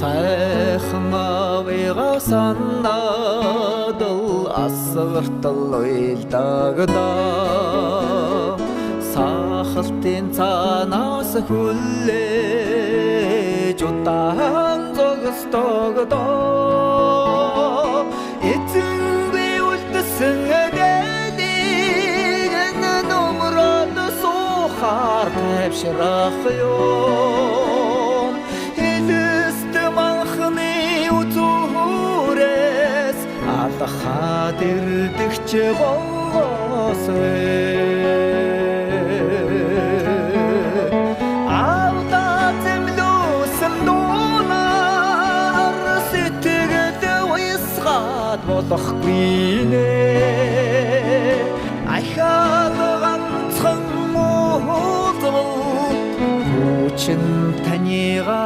Сайхан авыга санадыл асгартал уйлдагдаа. Сахалтын цаанаас хүлээж удаан зогсдогдоо. Эзэнгүй үлдсэн дэлийг нөмрөд суухаар тайвшрах юм. Элэст манхны үзүүрээс алхаад ирдэгч болоосой. Авда зэмлүүсэн дуунаар сэтгэл уйсгаад болохгүй нэ. Ахаад ганцхан муузвал хүчин таныга.